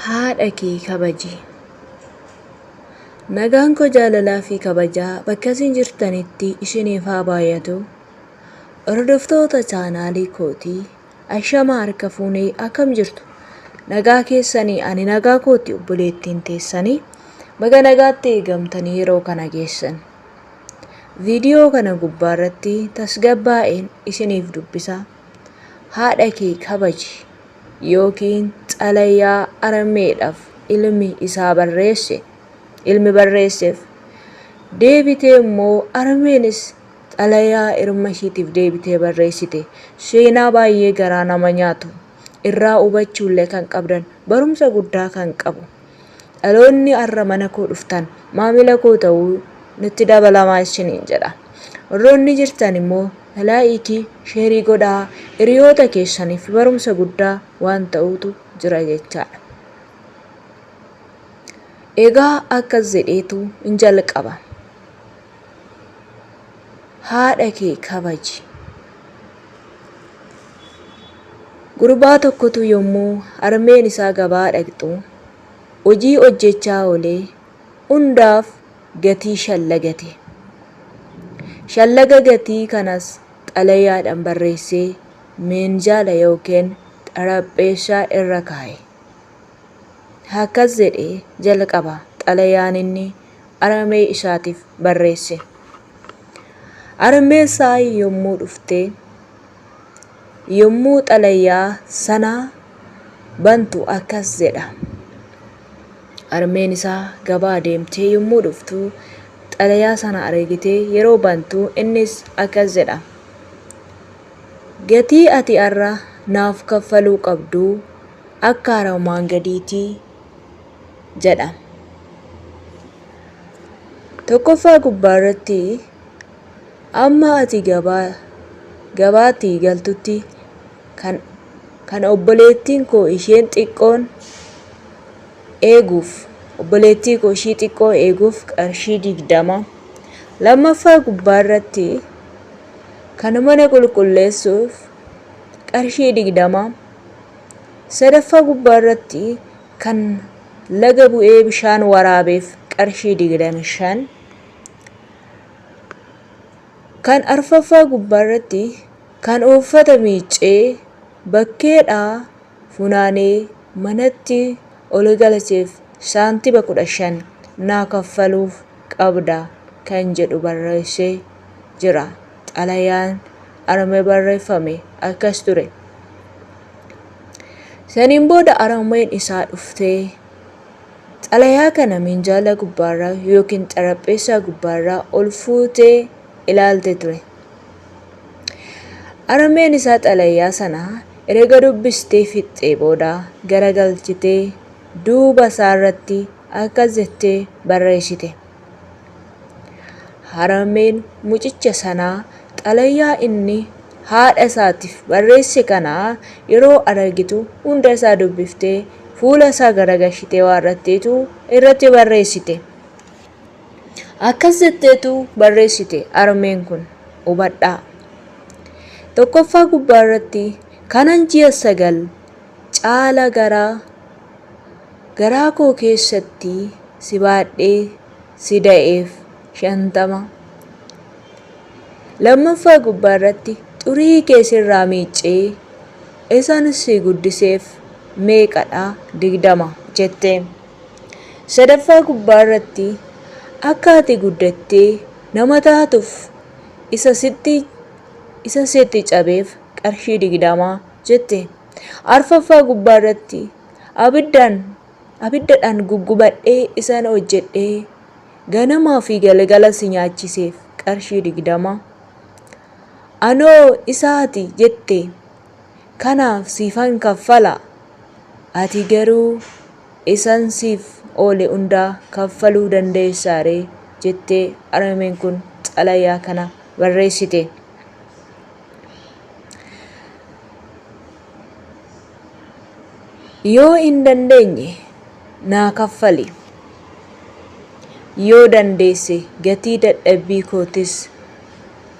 Haadha kee kabaji. Nagaan koo jaalalaa fi kabajaa bakka isin jirtanitti isiniif haa baay'atu. Hordoftoota chaanaalii kootii ashamaa harka fuunee akkam jirtu? Nagaa keessanii ani nagaa kooti obboleettiin teessanii baga nagaatti eegamtanii yeroo kana geessan. Viidiyoo kana gubbaarratti tasgabbaa'een isiniif dubbisa. Haadha kee kabaji. Yookiin xalayaa armeedhaaf ilmi isaa barreesse ilmi barreesseef deebitee immoo armeenis xalayaa ilma ishiitiif deebitee barreessite seenaa baay'ee garaa nama nyaatu irraa hubachuullee kan qabdan barumsa guddaa kan qabu dhaloonni har'a mana koo dhuftan maamila koo ta'uu nutti dabalamaa isiniin jedha. Warroonni jirtan immoo laayikii sheerii godhaa hiriyoota keessaniif barumsa guddaa waan ta'utu jira jechaadha. Egaa akkas jedheetu hin jalqaba. Haadha kee kabaji. Gurbaa tokkotu yommuu harmeen isaa gabaa dhaqxu hojii hojjechaa oolee hundaaf gatii shallagate. Shallaga gatii kanas xalayaadhaan barreessee minjaala yookiin xarapheessaa irra kaa'e. Akkas jedhee jalqaba xalayaan inni harmee isaatiif barreesse. Harmeen isaa yommuu dhuftee yommuu xalayaa sana bantu akkas jedha. Harmeen isaa gabaa deemtee yommuu dhuftu xalayaa sana argitee yeroo bantu innis akkas jedha. Gatii ati har'a naaf kaffaluu qabdu akka armaan gadiiti jedha. Tokkoffaa gubbaa irratti amma ati gabaa gabaatti galtutti kan kan obboleettiin koo isheen xiqqoon eeguuf obboleettii koo ishii xiqqoo eeguuf qarshii 20. Lammaffaa gubbaa irratti kan mana qulqulleessuuf qarshii 20. Sadaffaa gubbaa irratti kan laga bu'ee bishaan waraabeef qarshii 25. Kan arfaffaa gubbaa irratti kan uffata miiccee bakkeedhaa funaanee manatti ol galcheef saantima 15 naa kaffaluuf qabda kan jedhu barreessee jira. Xalayaan armee barreeffame akkas ture. Saniin booda armeen isaa dhuftee xalayaa kana minjaala gubbaarraa yookiin xarapheessaa gubbaarraa ol fuutee ilaalte ture. Armeen isaa xalayaa sana erga dubbistee fixxee booda garagalchitee duuba isaarratti akkas jettee barreessite. Harmeen mucicha sanaa xalayaa inni haadha isaatiif barreesse kana yeroo argitu hunda isaa dubbiftee fuula isaa garagalchitee waarratteetu irratti barreessite. Akkas jetteetu barreessite harmeen kun hubadhaa. Tokkoffaa gubbaa irratti kanan ji'a 9 caala garaa garaa koo keessatti si baadhee si da'eef 50. Lammaffaa gubbaa irratti xurii kee sirraa miiccee isan si guddiseef meeqadha 20 jette. Sadaffaa gubbaa irratti akka ati guddattee nama taatuuf isa sitti isa sitti cabeef qarshii 20 jette. Arfaffaa gubbaa irratti abiddaan abiddadhaan guggubadhee isan hojjedhee ganamaa fi galgala si nyaachiseef qarshii 20. Anoo isa ati jette kanaaf siifan kaffala ati garuu isan siif oole hundaa kaffaluu dandeessaaree jettee harmeen kun xalayaa kana barreessite. Yoo hin dandeenye naa kaffali. Yoo dandeesse gatii dadhabbii kootis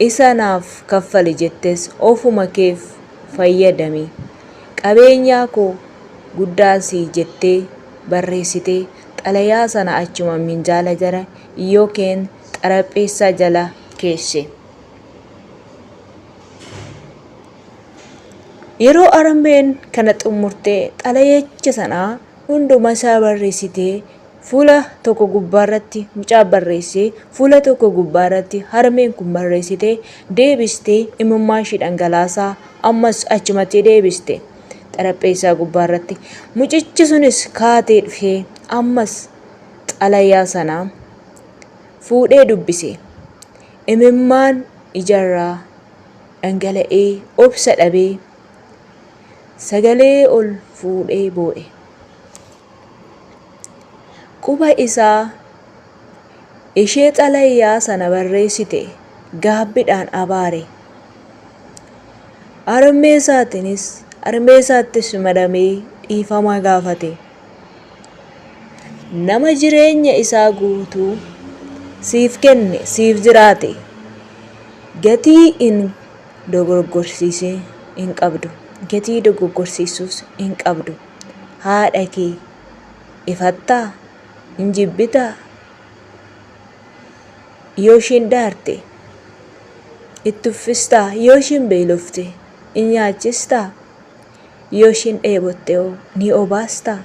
isa naaf kaffali jettes ofuma keef fayyadami. Qabeenyaa koo guddaa sii jettee barreessitee xalayaa sana achuma minjaala jala yookiin xarapheessaa jala keesse. Yeroo harmeen kana xumurtee xalayicha sana hunduma isaa barreessitee fuula tokko gubbaarratti mucaa barreessee fuula tokko gubbaarratti harmeen kun barreessitee deebistee imimmaan ishii dhangalaasaa ammas achumatti deebiste xarapheessaa gubbaarratti. Mucichi sunis kaatee dhufee ammas xalayaa sana fuudhee dubbise. Imimmaan ijarraa dhangala'ee obsa dhabee sagalee ol fuudhee boo'e. Quba isaa ishee xalayaa sana barreessite gaabbiidhaan abaare. Harmee isaatiinis harmee isaattis madamee dhiifama gaafate. Nama jireenya isaa guutuu siif kenne siif jiraate gatii hin dogoggorsiisin hin qabdu. Gatii dogoggorsiisuus hin qabdu. Haadha kee ifattaa? Hin jibbitaa? Yoo ishiin daarte itti uffistaa? Yoo ishiin beelofte hin nyaachistaa? Yoo ishiin dheebotte hoo ni obaastaa?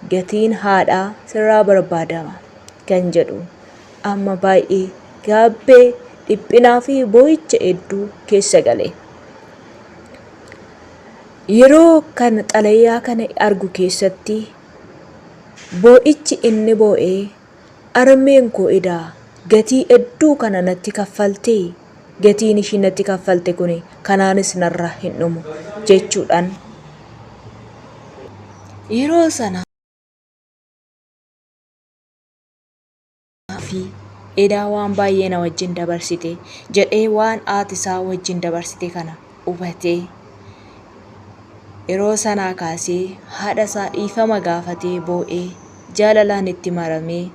Gatiin haadhaa sirraa barbaadama kan jedhu amma baay'ee gaabbee dhiphinaa fi boo'icha hedduu keessa gale. Yeroo kana xalayaa kana argu keessatti boo'ichi inni boo'ee harmeen koo edaa gatii hedduu kana natti kaffaltee gatiin ishiin natti kaffalte kun kanaanis narraa hin dhumu jechuudhaan yeroo sana fi edaa waan baay'ee na wajjin dabarsite jedhee waan haati isaa wajjin dabarsite kana hubatee yeroo sanaa kaasee haadha isaa dhiifama gaafatee boo'ee jaalalaan itti maramee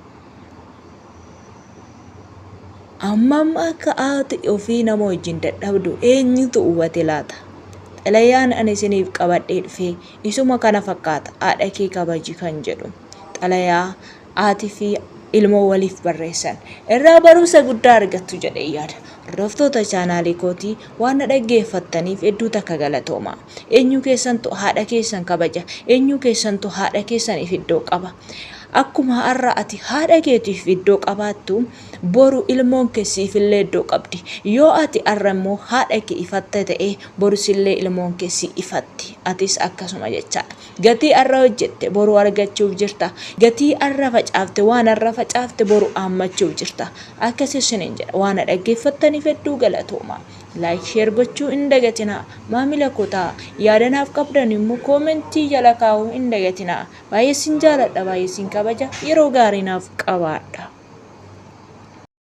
ammam akka haati ofii nama wajjin dadhabdu eenyutu hubate laata? Xalayaan ani isiniif qabadhee dhufe isuma kana fakkaata, haadha kee kabaji kan jedhu xalayaa haati fi ilmoo waliif barreessan irraa barumsa guddaa argattu jedhee yaada. Hordoftoota chaanaalii kootii, waan na dhaggeeffattaniif hedduu takka galatooma. Eenyu keessantu haadha keessan kabaja? Eenyu keessantu haadha keessaniif iddoo qaba? Akkuma har'a ati haadha keetiif iddoo qabaattu, boru ilmoon kee siifillee iddoo qabdi. Yoo ati har'a immoo haadha kee ifatta ta'e, boru sillee ilmoon kee si ifatti. Atis akkasuma jechaadha. Gatii har'a hojjette boru argachuuf jirta. Gatii har'a facaafte, waan har'a facaafte boru haammachuuf jirta. Akkas isiniin jedha. Waan na dhaggeeffattaniif hedduu galatooma. Like, share gochuu hin dagatinaa. Maamila koo ta'a. Yaada naaf qabdan immoo koomentii jala kaa'uu hin dagatinaa. Baay'ee sin jaaladha, baay'ee sin kabaja. Yeroo gaarii naaf qabaadha.